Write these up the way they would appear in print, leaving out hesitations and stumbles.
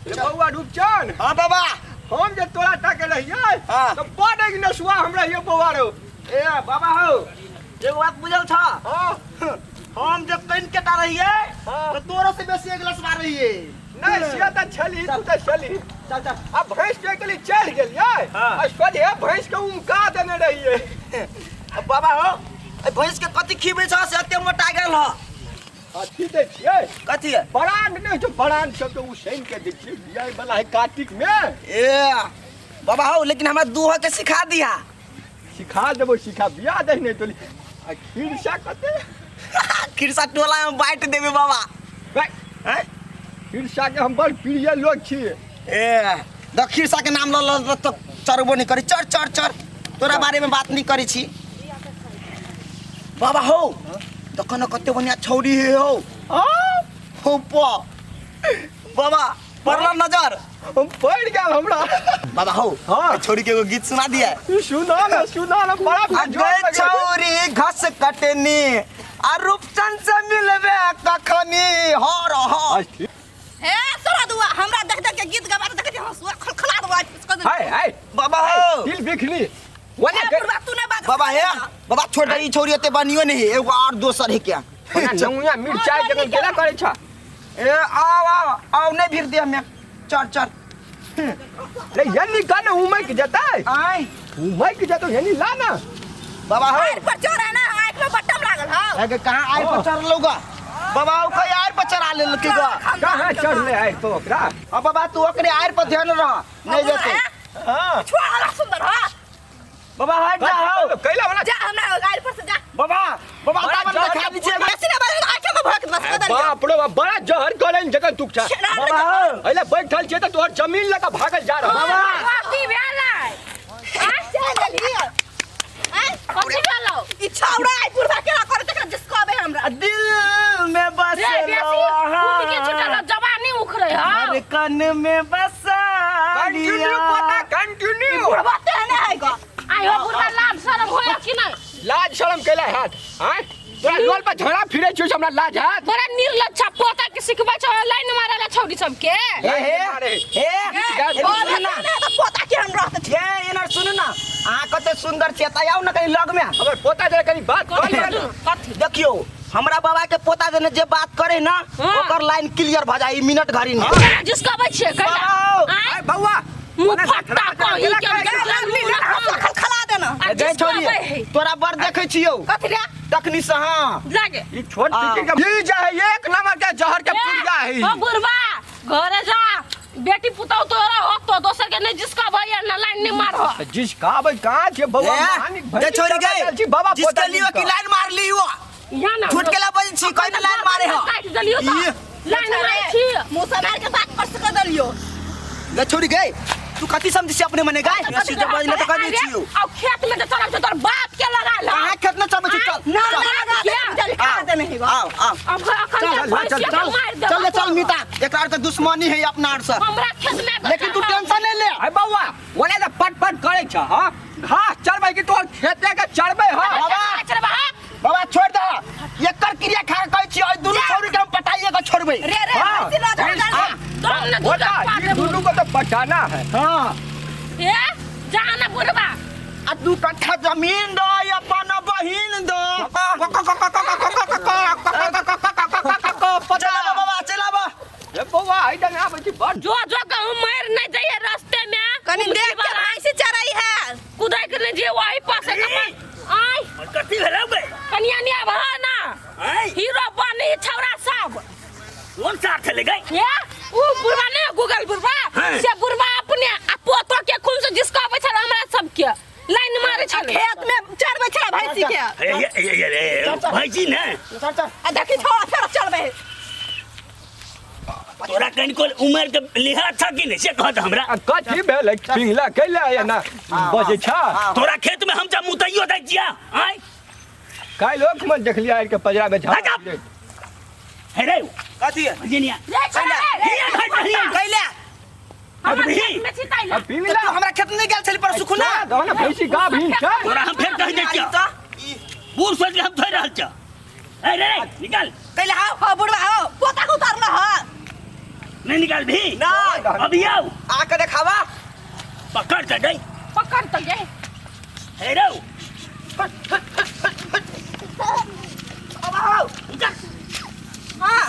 रे बौआ रूपचन। हाँ बाबा। हम जे तोरा ताके रहियै हाँ। तऽ बड़ एक नसुआ हम रहियै बौआ रौ। ए बाबा हो, एगो बात बुझल छ? हाँ। हम जब कनि केटा रहियै हाँ। तऽ तोरो से बेसी एक लसवा रहियै। नहीं से तऽ छली, तू तऽ छली। चल चल। आ भैंस के लिए चढ़ि गेलियै हाँ। आ सोझे भैंस के उमका देने रहियै। अब बाबा हो, ए भैंस के कथी खिबै छ से एते मोटा गेल ह? अथी दै छियै। कथी है? बरांड नहि होइ छै, बरांड सबके उसैन के दै छियै। बियाह वाला है कार्तिक में। ए बाबा हो, लेकिन हमरा दूह के सिखा दिहा। सिखा देबो, सिखा बियाह दही नहि तोली। आ खीरसा कते? खीरसा टोला में बांटि देबे बाबा। भाइ, हैं? खीरसा के हम बड़ प्रिय लोग छी। ए द खीरसा के नाम ल ल त चरबो नहीं करी। चर चर चर, तोरा बारे में बात नहीं करी छी। बाबा हो, तखन कते बढ़िया छौरी हे हो। हाँ? हो प बाबा पड़ल नजर। हम पड़ गेल हमरा। बाबा हो, हाँ। ए छौरी के एगो गीत सुना दिया। सुना ना, सुना ना, बड़ा आ बेजोड़ गए लगे। छौरी घस कटनी आ रूपचंद से मिलबे कखनी हर हर। अच्छा। हे तोरा दुआ हमरा देख देख के गीत गाबा देख के हंसुआ खलखला दवा इसको दे। हाय हाय बाबा हो। दिल बिखनी वने ए, बुढ़वा तू नहीं बाज। बाबा हे, बाबा छोड़ दे ई छौरी एते बनियो नहीं, एगो और दोसर है क्या? ओना नौया मिरचाई जगन केना करै छ? ए आओ आओ आओ, नहीं भीड़ दे हमें। चल चल। रे यनी कन उमक जतै। आय उमक जतौ यनी ला ना। बाबा हो। आँख पर चढ़ है ना, आँख में बट्टम लागल हौ। अगे कहाँ आय पर चढ़ लौगा? बाबा ओ कहीं आय पर चढ़ा लेल की गा? कहाँ चढ़ले आय तो ओकरा? अब बाबा तू ओकरे आय पर ध्यान रह, नहीं जते। हां। छोड़ हमरा सुंदर हा। बाबा हट जा हो। कैला वाला जा हमरा आय पर से जा। बाबा, बाबा बड़ा दामन जहर देखा के दी छे। बेसी ना बाजू, आँख में भक बस कदर। बाप रे बाप, बड़ा जहर करन जगन तुक छा। बाबा हो। अइले बैठल छे त तोहर जमीन लगा भागल जा रहल। बाबा। कथी भेलै? आँय, चल गेली। आँय, कथी भेलौ? ई छौड़ा आइ बुढ़वा केना करे तकरा जिसकाबे हमरा। दिल में बस रे बेसी उठ के छुटल जवानी उखड़े हौ। धड़कन में बसा कंटिन्यू पता कंटिन्यू। बुढ़वा तेहने है गा। आइ हो बुढ़वा, लाज शरम होय कि नहि? लाज शरम कैला हाथ आय तोरा लोल पर झोड़ा फिरे छौ हमरा लाज हाथ। तोरा निर्लज्जा पोता के सिखबै छौ लाइन मारे ला छौरी सबके। हे हे हे, हे, सुन ना। तऽ पोता केहन रहत? हे एना सुन ना, अहाँ कते सुंदर छियै तऽ आउ ना कनी लग में। हमर पोता जरा कनी बात कर कथी ले। कथी? देखियो हमरा बाबा के पोता जने जे बात करे ना हाँ। ओकर लाइन क्लियर भ जाई मिनट घड़ी में। केना जिसकबै छियै कैला? बाबा। आँय? आय बौआ, मुँह फट्टा कही के खलखला देना। आ गै छोरी, जिसकबै है। तोरा बड़ देखै छियौ कथी रे? तखनी से। हाँ लागे। ई छोट हाँ। चिकी के ई जे है एक नंबर के जहर के पुड़िया है। ओ बुढ़वा घरे जा, बेटी पुतहु तोरा होतो, दोसर के नहीं जिसका भैया ना लाइन नहीं मारहो। जिसका भाई कहाँ छे बौआ? ए, महानिक जे भैंसी छोरी चला गई गेल छी बाबा जिसके पोता लिए की जिनका। लाइन मार ली हो। यहाँ ना झूठ के ला बजै छी, कोई ना लाइन मारे हो। काटि देलियो ई। तऽ लाइन मारै छी। मुँह से मार के बात पर से कऽ देलियो। गे छोरी गई, तू कथी समझै छी अपने मने गई? बेसी जे बजले तऽ कह दै छियौ। आ खेत में जे चलल छै तोर बाप के लगा ला। कहाँ खेत में चलबै छी? चल ना चल। ना लगा दे, जल्दी खा देने ही आओ आओ। अब अखन चल के चल भैंसिया चल के चल मारि देबौ। चल चल मिता, एकरा आर के दुश्मनी है अपना आर से। हमरा खेत में लेकिन तू टेंशन नहीं ले। अरे बौआ ओने तऽ पट पट करै छ। हां घास चरबै कि तोहर खेते के चरबै? हां बाबा। चलबा। बाबा छोड़ दे, एकर क्रिया खा के कहै छी एहि दुनू छौरी के हम पटाइए के छोड़बै। रे रे हाँ। भैंसी लऽ जा, जा, जा। तुम न होता ई दुनू को तो पटाना है। हाँ। ए जा ना बुढ़वा। आ दू कट्ठा जमीन दो अपन बहिन दो। चला बाबा चला बा। ए बौआ आई डंग आबै छी बड़। जो जो गहूं मर नहीं जाइए रास्ते में। कनी देख के भैंसी चराई है। कुदाई के नहीं जे वही पास है कमल। आय कथी भेलौ बे? कनिया नहीं आब हा ना। आय हीरो बनी छौरा सब। कोन साथ चले गए? ए उ बुढ़वा ने गूगल बुढ़वा हाँ। से बुढ़वा अपने आ पोतो के खून से जिसका आबै छल हमरा सबके लाइन मारे छल। खेत में चरबै छलै भैंसी के। ए ए ए ए भैंसी ने चल चल। आ देखी छौड़ा फेर चलबै। तोरा कनिको उमर के लिहाज छ कि नहीं से कहत हमरा। आ कथी भेलै पिंगला कैला या ना बजै छ? तोरा खेत में हम जा मुतैयो दै छिया। आय काल्हि ओख में देखलियै आरि के पजरा में झाड़। हट। हे रे कथी है? भैंसिया रे छौड़ा रे। हिया भैंसिया कैला हमरा अभी। खेत में छिताइला। आ तऽ पिंगला तू हमरा खेत नहीं गेल छली परसू खुना? दहो ना भैंसी गा भीन छै। तोरा हम फेर कहि दै छिया, बूढ़ सोच के हम थोड़ि रहल छिया। हे रे निकाल। कैला हाउ हो बुढ़वा हो, पोता के उतारना हो। नहीं निकाल भी। नहीं। अभी आओ। आके देखावा। पकड़ त गई। पकड़ त गए। हे रौ। अब आओ। हां।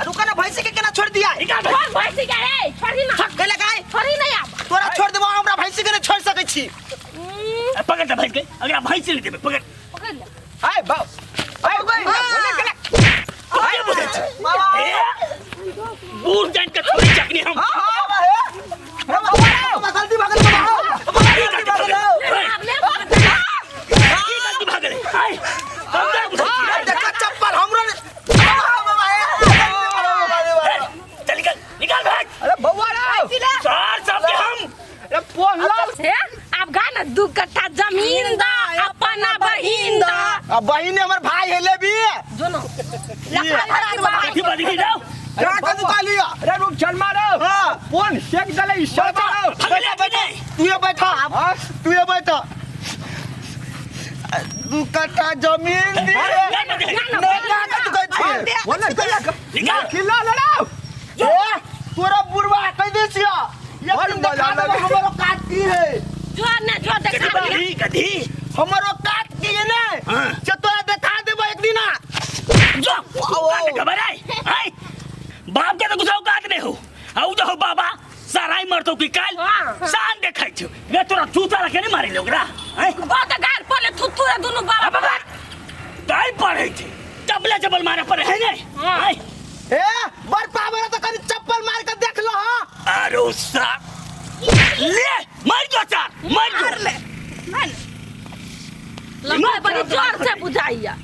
रुका ना, भैंसी के केना छोड़ दिया? निकाल। छोड़ भैंसी के रे, छोड़ी ना। कैला गाय? छोड़ी नहीं आप। तोरा छोड़ देबो, हमरा भैंसी के नहीं छोड़ सकै छी। पकड़ त भैंस के, अगला भैंसी ले देबे, पकड़। पकड़ ले। आय बाप। आय बोले केना? आय बुझै छी। ए, बूढ़ जान के छोड़ी चकनी हम। हां हां हे। बाबा गलती भागल बाबा। की गलती भागल? ले ले पकड़। की गलती भागल? आय, हम का बुझै छी? देखा चप्पल हमरो ने- बाबा बाबा हे। ए, चल निकल, निकाल भाग। अरे बौआ रे। चार सब के हम। अरे पोहला। हे, आब गा ना 2 कट्ठा जमीन दा अपना बहिन दा। अब बहिन हमर भाई है ले भी। जो ना। लफड़ा धरा देबो भाई। की बात की जाओ। का कदू कालिया? अरे रूप चल मारो। हां। कौन सेक दले ई सब मारो। भगले कि नहीं? तू ये बैठा। हां? तू ये बैठा। 2 कट्ठा जमीन दी। नहीं का कदू कहै छी? बोले केला निकाल। खिला लड़ाओ। ए, तोरा बुढ़वा कह दे छिया। ये बड़ तुम मजा देखा देबो लगे। हमर औकात की है। जो ना जो देखा गधी दिया। गधी। हमर औकात की है ने? हाँ। से तोरा देखा देबो एक दिना। जो औकात खबर है। आय, बाप के तो कुछ औकात नहीं हो। आउ जो हो बाबा साराई मरतो की काल हाँ। शान देखै छौ। रे तोरा जूता रखे नहीं मारे लोग रा। आय। बहुत गार पड़ले थुथु रे दुनु बाबा। अब बाबा ताई पड़े छे। चपले चपल मारे पड़े है ने? हाँ। आय। ए, बड़ पावर तो कनी चप्पल मार के देख लो। हां। अरे सा ले मार जो चार मार जो। मार ले। मान। लम्बा बड़ी जोर से बुझाइया।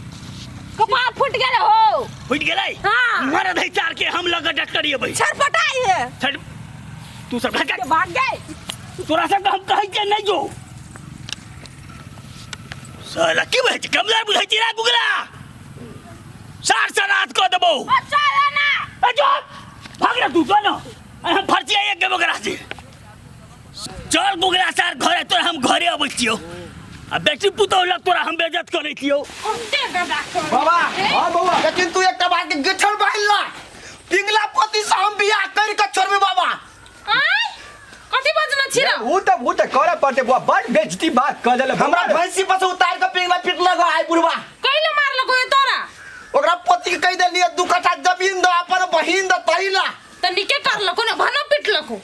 कपार फूट गेले हो। फुट गेलै? हाँ। मार दे चार के हम लग डट करिए भाई। छटपटाई है। छट तू सब भाग। भाग गए। तोरा सब हम कहै के नहीं जो। साला की बुझै छी? कमला बुझै छी रे गुगला। सार सार रात कऽ देबौ। अच्छा रे ना। ए जो भाग रे तू जो ना। हम फर्जिया एक गेबो करा छी। चल गुगला सार घरे तोरा हम घरे अबै छियौ। आ बेटी पुतोह लग तोरा हम बेइज्जत करै छियौ। उल्टे गदा कर। बाबा। हां बौआ। लेकिन तू एकटा बात के गिठल बान्हि ला। पिंगला पोती से हम बियाह कर के छोड़बे बाबा। आय कथी बजना छी रे? ऊ त ऊ त करे पड़ते बुआ, बड़ बेइज्जती बात कर देले। हमरा भैंसी पर से उतार के पिंगला पिटलक आइ बुढ़वा। कैले मारलको ये तोरा? ओकरा पोती के कहि देलियै 2 कट्ठा जमीन दो अपन बहिन दो तही ला। त निके करलको ने भनो पिटलको।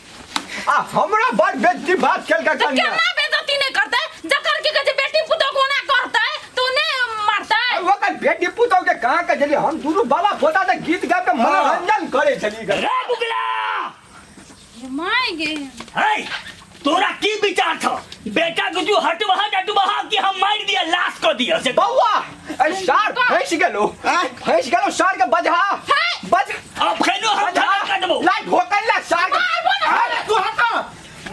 आ हमरा बड़ बेइज्जती बात केल के त कनिया। केना बेइज्जती नहीं करते? जकर की कहै छै बेटी पुतोह कोना करते तो ने मारते। ओकर बेटी पुतोह के कहाँ के छली? हम दुनू बाबा पोता त गीत गाबि के मनोरंजन करे छली। रे बुगला। My गे। है तोरा की विचार छौ? बेटा के तू हटबहा डटबहा कि हम मारि दिया लाश क दिया से? बौआ, ए सार फंस गेलो। फंस गेलो सार के बजहा। बज अब खेनो हम बजहा। धक्का कर देबो। ला ढोकल ला सार के। अरे तू हट।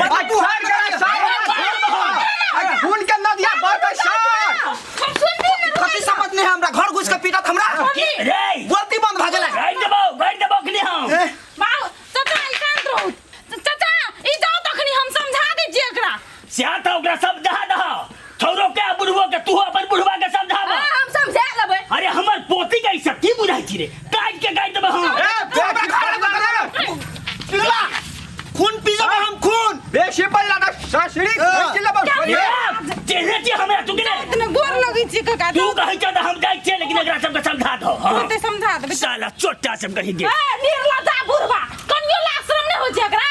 आ तू सार के सार के। खून के नदिया बहतै सार। हम सुनबी ने। कथी समझ नहीं हमरा घर घुस के पीटत हमरा। रे बोलती बंद भ गेलै। गाड़ि देबो, गाड़ि देबो अखनी हम। ए, बाबू चाचा ई शांत रहू। चाचा ई जाओ तखनी हम समझा दै छियै एकरा। स्या त ओकरा सब दहा दहा। छौरो के आ बुढ़बो के तू अपन बुढ़वा के समझाबा। हां हम समझा लेबै। अरे हमर पोती के ई सब की बुझाइ छी रे? काटि के गाड़ि देबो हम। ए बेटी पिंगला खून पी जेबै हम खून। बेसी पड़ला ना सासरी फंस लेबो। ए, चिन्है छी हमरा तू कि नहि? इतने गोर लगै छी काका। तू कहै छ त हम जाइ छियै लेकिन एकरा सबके समझा दहो। हाँ। ते समझा देबै। साला चोटा सब कही गे। ए निर्लज्जा बुढ़वा कनियो लाज शरम नहीं होइ छै एकरा।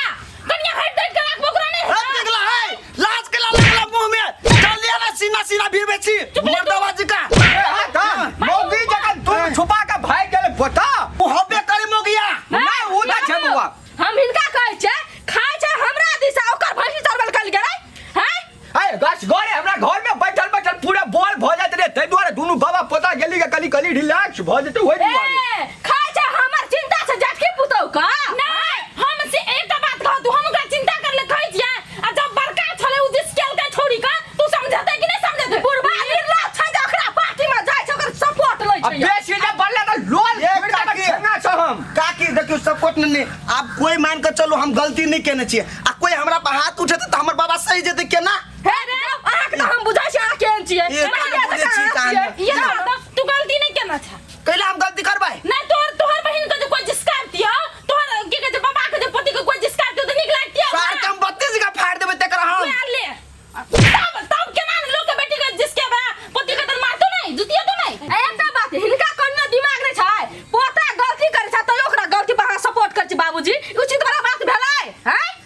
कनिया हटि दे के राखबो ओकरा नहीं। ए पिंगला है लाज के ला लगला मुंह में चल लिया ना सीना सीना भीड़ छी मर्दाबाजी जी का। ए हाँ का मौगी जगह तुम छुपा के भाग गेले बता। ओ हबे करे मोगिया। नहीं ऊ ना छै बौआ। हम हिनका कहै छै खाय छै हमरा दिशा ओकर भैंसी चरबल कल गेलै हैं। अरे गाछ घरे हमरा घर में बैठल बैठल पूरा बॉल भ जाइत रहे, ताहि दुआरे दुनू बाबा पोता गेली के कनी कनी रिलैक्स भ जेतै ओहि दुआरे। ए खाय छै हमर चिंता से जटकी पुतौ का। नहीं हम से एकटा बात कहू तू, हम ओकरा चिंता करले कहै छियै आ जब बड़का छलै उ जिसकेल के छोड़ी का तू समझतै कि नहीं समझतै? बुढ़वा निर्लज्ज छै जे ओकरा पार्टी में जाइ छै ओकर सपोर्ट लै आ छै। बेसी जे बनले त लोल ए, छोड़ि देबै, काकी। ठेंगा छौ हम। काकी देखियौ सपोर्ट नहीं, आब कोई मान के चलू हम गलती नहीं केने छियै आ कोई हमरा पर हाथ उठेतै त हमर बाबा सही जेतै केना? हे रे अहाँके त हम बुझै छी अहाँ केहन छियै। ए, मारिया बुझै जकाँ छी अहाँ कहानी। छियै। ये बात तू गलती नहीं केना छ। कैला हम गलती करबै? नहीं तोहर तोहर बहिन के जे कोई जिसकाबती हो, तोहर की कहै छै बाबा के जे पति के कोई जिसकाबती हो त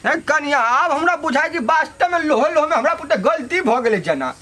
नहीं कनिया, आब हमरा बुझाय कि वास्तव में लोहे लोहे में हमरा पुते गलती भ गेलै जेना।